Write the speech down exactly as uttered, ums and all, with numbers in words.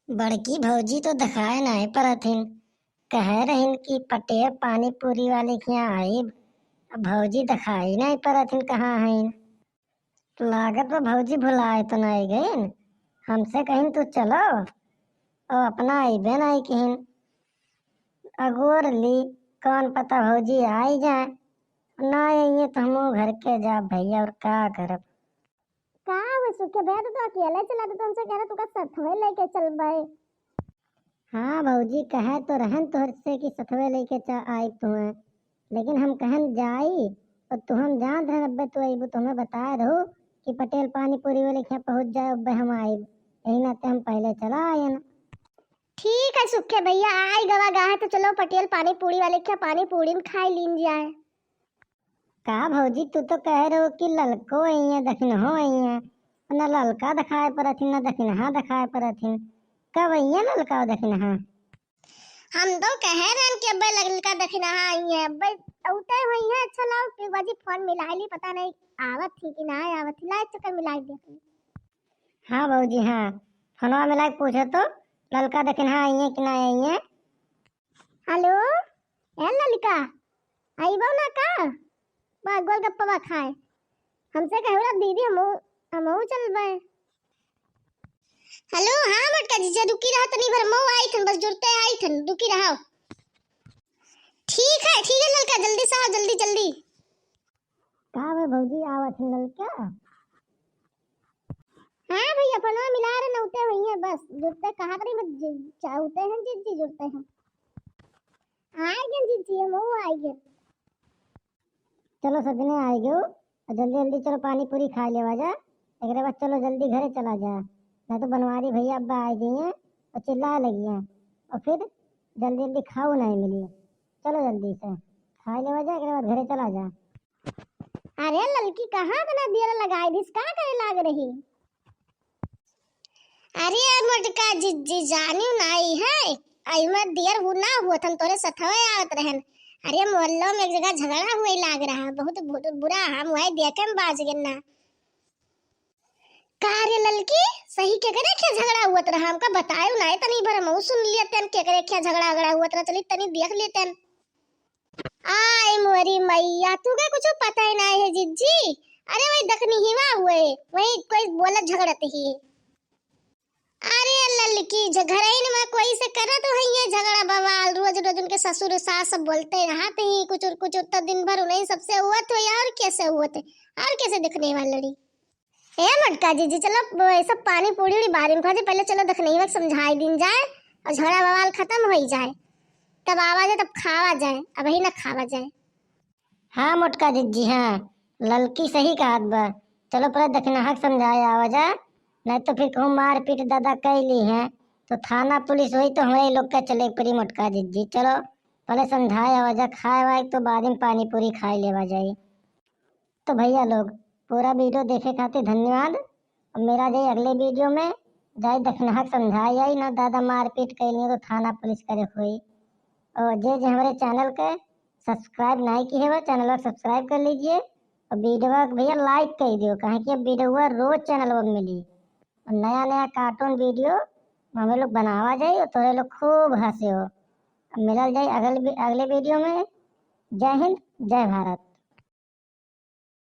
बड़की भौजी तो देखाए नाहीं परत हिन। कहे रहिन कि पटेल पानी पूरी वाले के यहाँ आइब। अब भौजी देखाई नाहीं परत हिन, कहाँ हइन? लागत बा भौजी भुलाए तो नाहीं गइन। हमसे कहिन तू चलो, और अपना अइबे नाहीं किहिन। अगोर ली, कौन पता भौजी आई जाए। ना अइहें तो हमहू घर के जाब भइया, और का करब। का हो सुखे भइया, तू तो अकेले चला, तू तो हमसे कह रहा तू का सथवे लेके चलबे। हाँ भौजी, कहे तो रहन तोहर से कि सथवे लेके चा-, आई तुहें, लेकिन हम कहन जाई, और तू हम जानत रहन अब्बे तू अइबू, तो हमें बताए रहू कि पटेल पानी पूरी वाले के यहाँ पहुँच जाए, अब्बे हम आइब, यही नाते हम पहले चला आयन। ठीक है सुखे भइया, आई गवा गा है तो चलो पटेल पानी पूरी वाले के यहाँ पानी पूरी में खाई लीन जाए। का भौजी, तू तो कहे रहो कि ललको अइहें, दखिनहो अइहें, ना ललका देखाए परत हिन, ना दखिनहा देखाए परत हिन। कब अइहें ललका और दखिनहा? हम तो कहे रहन कि अब्बे ललका दखिनहा अइहें, अब्बे अउते होइहें। अच्छा लाओ, फिर बाजी फोन मिला ली, पता नहीं आवत ही कि ना आवत ही, लाए चक्कर मिला देती। हाँ भौजी, हाँ, फोनवा मिला के पूछो तो, ललका दखिनहा अइहें कि ना अइहें। हेलो, ए ललका, अइबो ना का? बा गोलगप्पा बा खाए। हमसे कहो रा दीदी, हमहू, हमहू चलबे। हेलो, हाँ मोटका जीजा, रुकी रहा तनी भर, मऊ आई थन, बस जुरते आई थन, रुकी रहा। ठीक है, ठीक है ललका, जल्दी से आओ, जल्दी, जल्दी। का बा भौजी, आवत है ललका? हाँ भइया, फोनवा मिला रहे, नौते हुई है, बस जुरते कहा करी, बस जि-, चाहते हैं जिज्जी, जुरते हैं। आए गए जिज्जी, हम आए गए। चलो सजने आए गयो, और जल्दी जल्दी चलो पानी पूरी खा लेवा जा, एकरे बाद चलो जल्दी घरे चला जा, ना तो बनवारी भइया अब्बा आए गई हैं और चिल्लाए लगी हैं, और फिर जल्दी जल्दी खाऊ नहीं मिली। चलो जल्दी से खा लेवा जा, एकरे बाद घरे चला जा। अरे ललकी, कहाँ इतना देर लगाई दिस, का करे लाग रही? अरे मोटका जिज्जी, जानियो नाई है, अइमा देर हु ना हुआ थन, तोरे सथवे आवत रहन। अरे मोहल्लो में एक जगह झगड़ा हुए लाग रहा, बहुत बु-, बुरा, हम वही देखे में बाज गए ना। का रे ललकी, सही के करे क्या झगड़ा हुआ रहा, हमका बतायो नाई, तनी भर मऊ सुन लिया तेन, के करे क्या झगड़ा झगड़ा हुआ रहा, चली तनी देख लेते हैं। आय मोरी मैया, तू के कुछ पता ही नाई है जिज्जी। अरे वही दखनी हिवा हुए, वही कोई बोलत झगड़त ही। अरे ललकी, झ-, घरइन में कोई से करत हुई है झगड़ा बवाल, रोज रोज उनके ससुर सास सब बोलते रहते ही कुचुर कुचुर, तो दिन भर उन्हीं सबसे हुआ तो और कैसे हुआ थे, और कैसे दिखने वाली लड़ी। ए मोटका जिज्जी, चलो, ब-, ये सब पानी पूरी उड़ी बारे में खाते, पहले चलो दखनैया के समझाई दीन जाए और झगड़ा बवाल खत्म होई जाए, तब आवा जाए, तब खावा जाए, अबही ना खावा जाए। हाँ मोटका जिज्जी, हाँ, ललकी सही कहत बा, चलो पहले दखनहा के समझाए आवा जा, नहीं तो फिर कहूँ मारपीट दादा कइ ली हैं, तो थाना पुलिस होई तो हमरे लोग का चले पड़ी मोटका जिज्जी। चलो पहले समझाए आवा जा, खाए वाए तो बाद में पानी पूरी खाए लेवा जाई। तो भइया लोग, पूरा video देखे खातिर धन्यवाद। अब मेरा जाई अगले video में, जाई दखनहा के समझाई आई, ना दादा मारपीट कइ लिए तो थाना पुलिस करे होई। और जे जे हमरे channel के subscribe नाई किहे हो, channel को subscribe कर लीजिए और video को भइया like कर दियो, काहे कि अब video रोज channel पर मिली और नया नया cartoon video हमें लोग बनावा जाई और तोरे लोग खूब हंसे हो। अब मिलल जाई अगल-, अगले video में। जय हिंद, जय भारत।